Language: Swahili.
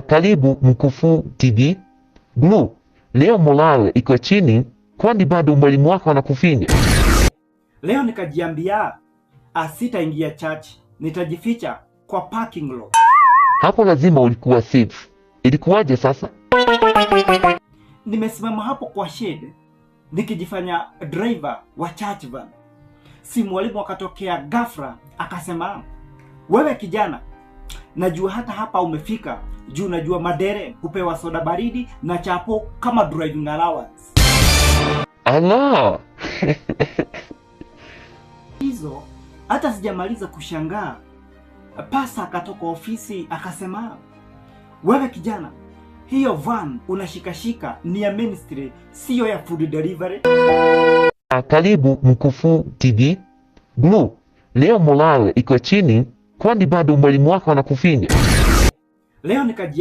Karibu Mkufuu TV. Bro, leo morale iko chini, kwani bado mwalimu wako anakufinya? Leo nikajiambia sitaingia church, nitajificha kwa parking lot. Hapo lazima ulikuwa safe. Ilikuwaje sasa? Nimesimama hapo kwa shade nikijifanya driver wa church van. Si mwalimu akatokea ghafla akasema, "Wewe kijana, najua hata hapa umefika juu najua madere hupewa soda baridi na chapo kama driving allowance." Ala! Hizo hata sijamaliza kushangaa, pastor akatoka ofisi akasema, "Wewe kijana, hiyo van unashikashika ni ya ministry, siyo ya food delivery." Karibu Mkufuu TV. Bro, leo morale iko chini, kwani bado mwalimu wako anakufinya? Leo nikaji